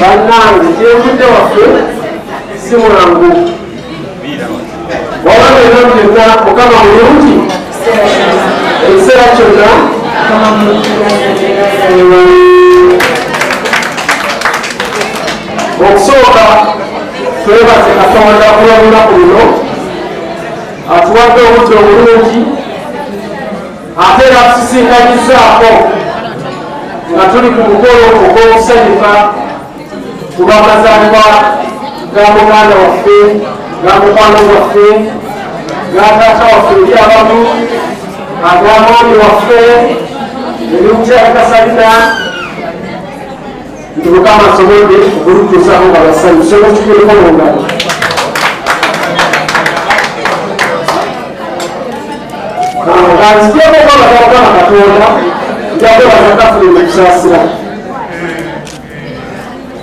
Bannange, gyenvudde waffe si mwangu. Waba byonna byonna, Mukama mulungi ekiseera kyonna. Okusooka twebaze Katonda kulwolunaku luno atuwadde obudde obulungi, ate era tusisinkanyizaako nga tuli ku mukolo ogw'okusanyuka ku lw'amazaalibwa ga muganda waffe, ga mukwano gwaffe, ga taata waffe eri abamu, aga mwami waffe eri Kasalina, nti Mukama asobodde okulutuusaako nga basanyusa okukireko mu ngalo. Kanzigyeko okwebaza Mukama Katonda, nja kwebaza Catherine Kusaasira.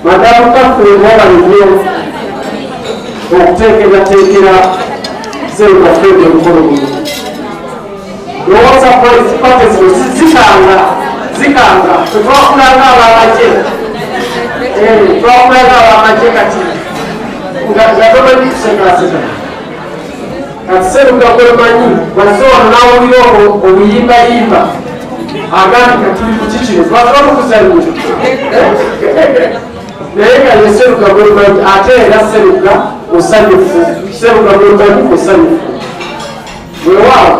Madamu Catherine, mwebale nnyo okuteekerateekera Seruga Fred omukolo guno. Lowooza party zino zikanga zikanga. Tetwakulanga abamagye, twakulanga abamagye, kati nga tomanyi kusekaseka. Kati Seruga gwemanyi wazze wano n'awulira obuyimbayimba, agambye katuli kuki kino, twatwala okuzannya, naye nga ye Seruga gwemanyi. Ate era Seruga musanyufu, Seruga gwemanyi musanyufu. Weewaawo,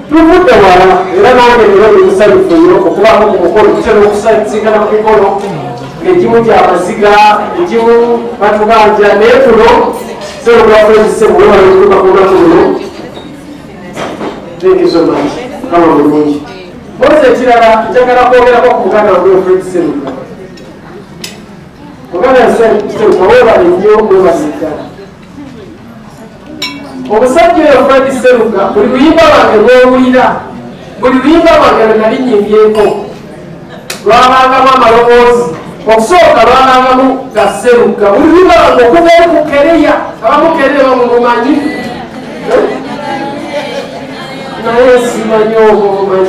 tuvudde wala, era nange era ndi musanyufu nnyo okubaako ku mukolo. Tutera okusinkana ku mikolo ng'egimu gyamaziga, egimu batubanja, naye kuno Seruga Fred Sebuwebale okutuuka ku lunaku luno. Thank you so much. Kama mulungi. Mpozi ekirala, njagala kwogerako ku muganda wange Fred Seruga. Muganda Seruga, weebale nnyo, weebale ddala. Omusajja oyo Fred Seruga, buli luyimba lwange lwowulira, buli luyimba lwange lwe nali nyimbyeko, lwabangamu amaloboozi, okusooka lwabangamu ga Seruga. Buli luyimba lwange okuva eri ku kereya, abamu kereya bamumumanyi, naye simanyi obwo bumanyi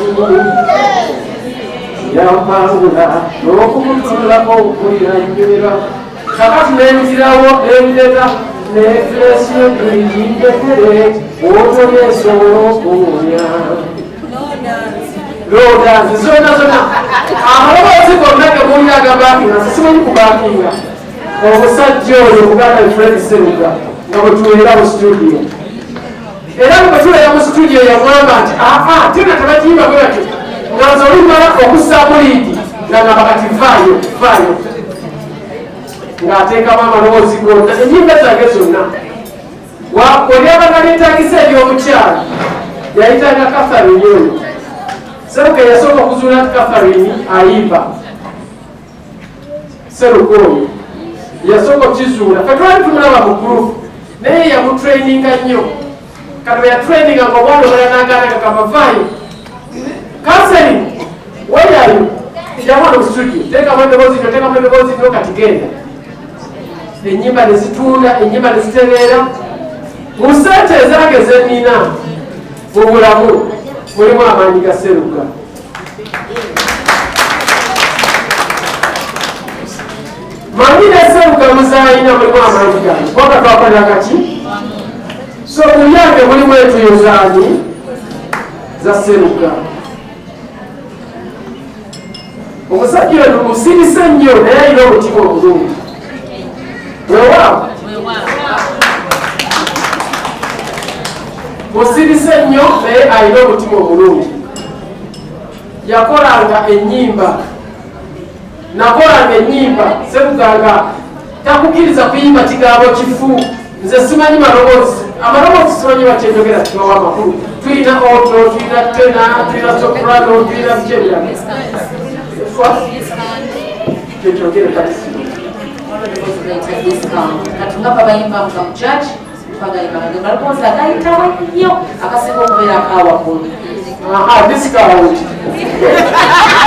yampangula n'okumutunulako okulira njubirwa. Kakati nenzirawo nendeta neflesiyotulijindekere wotoli esobola okuwunya lodansi zonna zonna, amaloboozi gonna gemuwulira agabackinga, nze simanyi kubackinga. Omusajja oyo muganda Fred Seruga, nga bwe tuweera mu studio, era bwe tubeera mu studio yamwamba nti aa, tena tebakiyimba bwe batyo, nga nze olumala okussaamu lead nga ngamba kati vaayo, vaayo, ng'ateekamu amaloboozi gonna ennyimba zange zonna. Olyabanga lyetagisa eby'omukyalo, yayitanga Catherine oyo. Seruka yasooka okuzuula nti Catherine ayimba. Seruka oyo yasooka okukizuula. Fe twali tumulaba mu group, naye yamutraininga nnyo. Kati bwe yatraininga nga omwana omulala n'agaana, gagamba vaayo, Catherine weyayo jamwana mu studio, teekamu eddoboozi lyo, teekamu eddoboozi lyo, kati genda. Ennyimba ne zitunda, ennyimba ne zitereera. Mu sente ezange zenina mu bulamu mulimu amaanyi ga Seruga. Manyi ne Seruga muzayina mulimu amaanyi gange, kubanga twakolera kaki. So mu byange mulimu entuyo zaani? Za Seruga. Omusajja ono musirise nnyo, naye alina omutima omulungi. Weewaawo, musirise nnyo, naye alina omutima omulungi. Yakolanga ennyimba, nakolanga ennyimba, Seruganga takukiriza kuyimba kigambo kifu. Nze simanyi maloboozi, amaloboozi simanyi bakyenjogera kibawa amakulu. Tulina alto, tulina tenor, tulina soprano, tulina biki ebirala kyekyogere kati. Kati nga babayimba nga mu church, bagayimba nga maloboozi agayitawo ennyo akasinga okubeera akawaggulu. Aha, discount.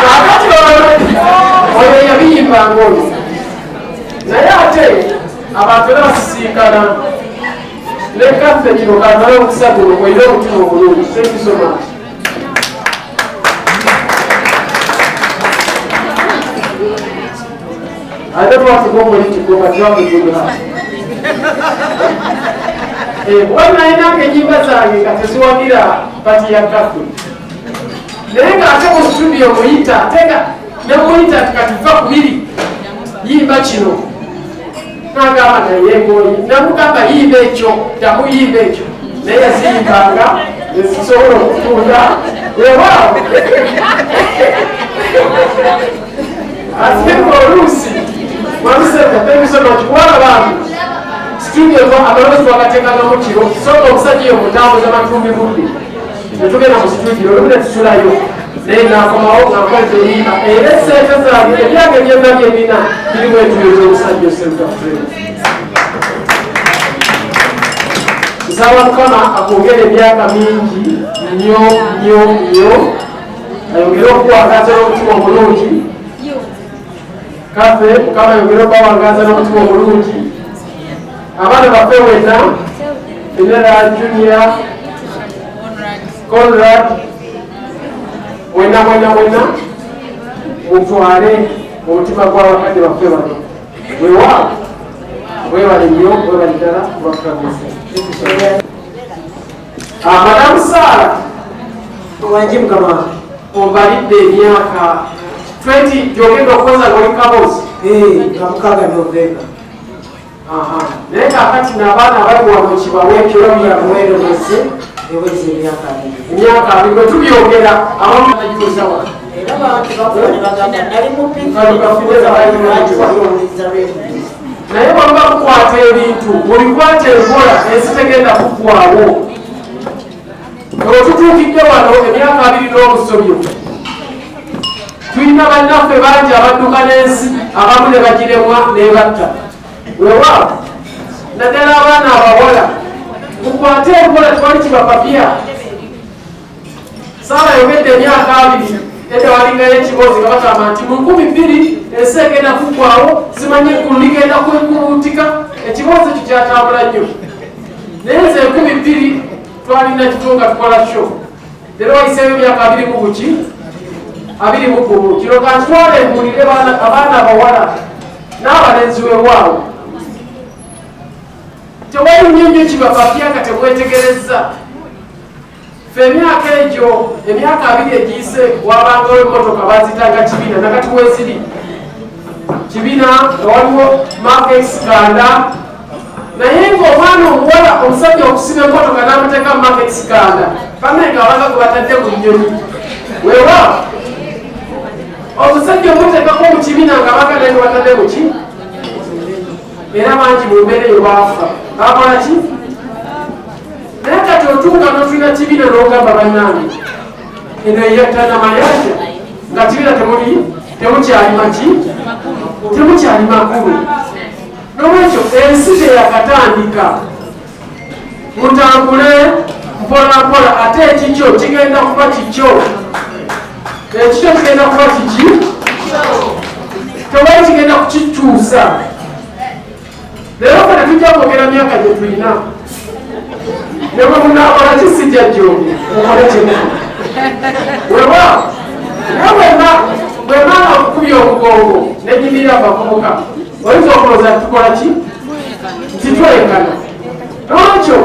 Kakati oyo yabiyimbanga oyo, naye ate abantu era basisinkana ne kaffe kino kantwala omukisa guno, olina omutima omulungi. Thank you so much. I don't want to go political, but you have a good heart. Wanainanga enyimba zange nga teziwagira pati ya Kathy, naye ng'ate mu studio muyita, ate nga nemuyita nti kati va ku biri, yimba kino, nagamba naye ngoyi namugamba yimba ekyo, ddamu yimba ekyo, naye yaziyimbanga nezisobola okutunda. Weewaawo, ate oluusi walusente thank you so much, kubanga bantu studio amaloboozi twagateekagamu kiro, so nga omusajja oyo mutambuza matumbi budde, netugenda mu studio olumu netusulayo, naye nakomawo nga nkoze eyimba, era esente zange ebyange byonna byennina birimu entuyo z'omusajja Oseruga Fred. Nsaba Mukama akwongere emyaka mingi nnyo nnyo nnyo, ayongere okuwangaza n'omutima omulungi. Kaffe Mukama ayongere okubawangaza n'omutima omulungi. Abaana baffe wenna, Fenera, Junior, Conrad, mwena mwena mwena mutwale omutima gw'abakadde baffe bano. Weewaawo, webale nnyo, webale ddala kubakutamisa. Madamu Saara. Wangi mukama wange. Obalidde emyaka 20 gyogenda okukoza ng'oli kaboozi. Nga 6 Novemba. Naye kaakati n'abaana abali wano kibawe. Ekiro bya muwendo mwezi eweza emyaka 20. Emyaka 20 bwe tubyogera abamu bagiweza wano. Era bantu bakuba ne bagamba nali mupi. Naye bwe muba mukwata ebintu mubikwate enkola, ensi tegenda kuggwawo. Otutuukidde wano emyaka 20 n'obusobyo, tulina bannaffe bangi abadduka n'ensi, abamu ne bagiremwa n'ebatta. Weewaawo, naddala abaana abawala, mukwate enkola, tewali kibapapya. Saala yogedde emyaka 20 edda walingayo ekiboozi nga bagamba nti mu 2000 ensi egenda kuggwawo, simanyi eggulu ligenda kwekubuutika. Ekiboozi ekyo kyatambula nnyo, naye nze 2000 twalina kifo nga tukola show. Leero wayiseeyo emyaka abiri mu buki, 21. Kino kankitwale mbuulire abaana abawala n'abalenzi, weewaawo, tewali nnyo nnyo kibapapya nga temwetegerezza. Ffe emyaka egyo, emyaka 20 egiyise, wabangawo emmotoka bazitanga kibina, nakati weziri kibina, nga waliwo Mark X kanda, naye ng'omwana omuwala omusajja okusiba emmotoka n'amuteeka mu Mark X kanda, bannaye nga abanga gwe batadde mu nnyonyi. Weewaawo, omusajja omuteekako mu kibina nga abanga naye gwe batadde mu ki, era bangi mu mbeera eyo baafa, bakola ki. Naye kati otuuka n'otulina kibina n'ogamba bannange eno eyattana mayanja, nga kibina temuli, temukyali maki, temukyali makulu. Nolwekyo ensi teyakatandika, mutambule mpola mpola, ate ekikyo kigenda kuba kikyo, ekikyo kigenda kuba kiki, tewali kigenda kukikyusa. Leero ffe tetujja kwogera myaka gye tulina, ne bwe munaakola kisijja jjoge mukole kimu. Weewaawo, naye bwema bwemala okukubya omugongo negimirira abavubuka, oyinza okulowooza nti tukola ki, nti twekana. Nolwekyo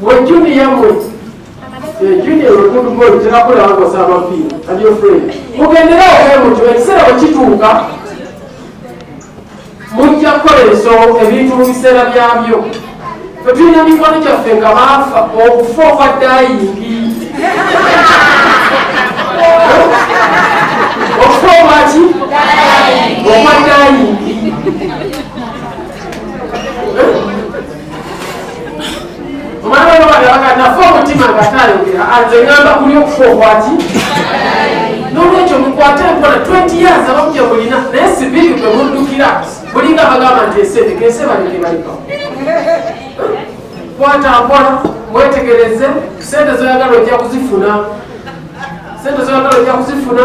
mwe junior, mwe junior wekundu boy terakulaba ng'osaba mupiira and your friend, mugenderawo bwe mutyo. Ekiseera bwe kituuka mujja kukola ebintu mu biseera byabyo. Ffe tulina mikwano gyaffe nga baafa okufa okwa dying, okufa okwaki, okwa dying. Omwana wabalaga nafa omutima nga tayogera, nze ngamba kuli okufa okwaki. Nolwekyo mukwate empola. 20 years abamu gye mulina, naye si bibi bwe muddukira, bulinga bagamba nti esente ensi baleke balekawo. Kwata mpola, mwetegereze, sente zoyagala ojja kuzifuna, sente zoyagala ojja kuzifuna.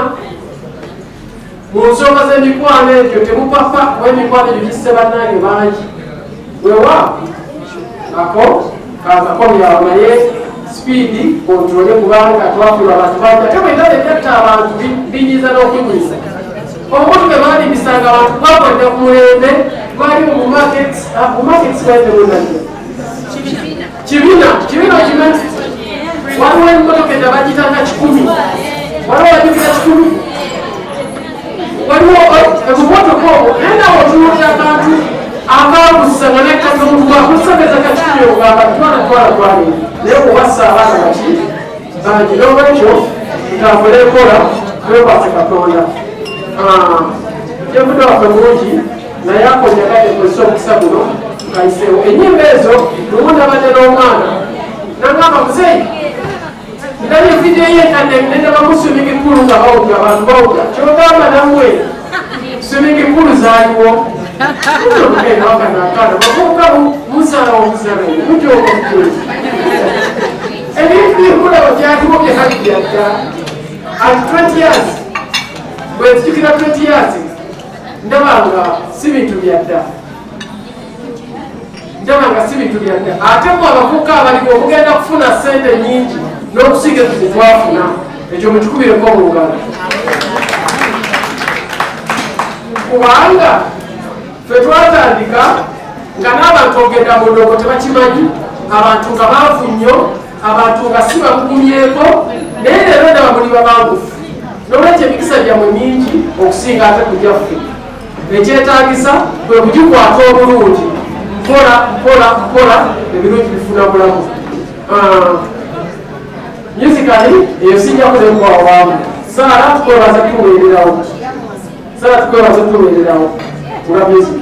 Mu nsonga z'emikwano egyo temupapa, kuba emikwano egyo gisse bannange bangi. Weewaawo, ako kakakomyawo, naye speed control, kubanga twafiirwa abantu bangi, ate bwendaba ebyatta abantu binyiza n'okunyiza. Obumotoka bwalimbisanga abantu bwakolera ku mulembe, gwali mu market, mu market gwali. Kibina, kibina okimanyi? Waliwo emmotoka endala bagiyitanga 100. Waliwo bagiyita 100. Waliwo obumotoka obwo, naye nawe otunuulira akantu akabusa nga nekkaza omuntu bwakusabeza ka 100, ogamba twala, twala, twala, naye obassa abaana baki bangi. N'olwekyo tutambule ekola, twekwase Katonda. Gyenvudde waffe mungi, naye akonjagadde kozesa omukisa guno kayiseewo enyimba ezo. Lumu nabadde n'omwana nagamba, "Muzeeyi, ndabye vidiyo yenkadde nendabamu swimming pool nga bawuga, abantu bawuga. Kyogamba nammwe swimming pool zaaliwo?" Akana bavubuka musala omusala mujoka mujozi, ebintu byekulaba byaliwo, byali byadda. At 20 years, bwe nzijukira 20 years, ndaba nga si bintu byadda, ndaba nga si bintu byadda. Ate mu abavubuka abaliwo mugenda kufuna sente nyingi n'okusinga ezo zetwafuna. Ekyo mukikubireko mu ngalo, kubanga ffe twatandika nga n'abantu ogenda mu ndongo tebakimanyi, abantu nga baavu nnyo, abantu nga si bakugumyeko, naye leero ndaba muli babangufu. Nolwekyo emikisa gyammwe mingi okusinga ate kujaffe. Ekyetagisa kwe kugikwata obulungi, mpola mpola mpola, ebirungi bifuna bulamu. Musically eyo sijja kulekwawamu. Saara, tukwebaza tuweererawo. Saara, tukwebaza tuweererawo nga music.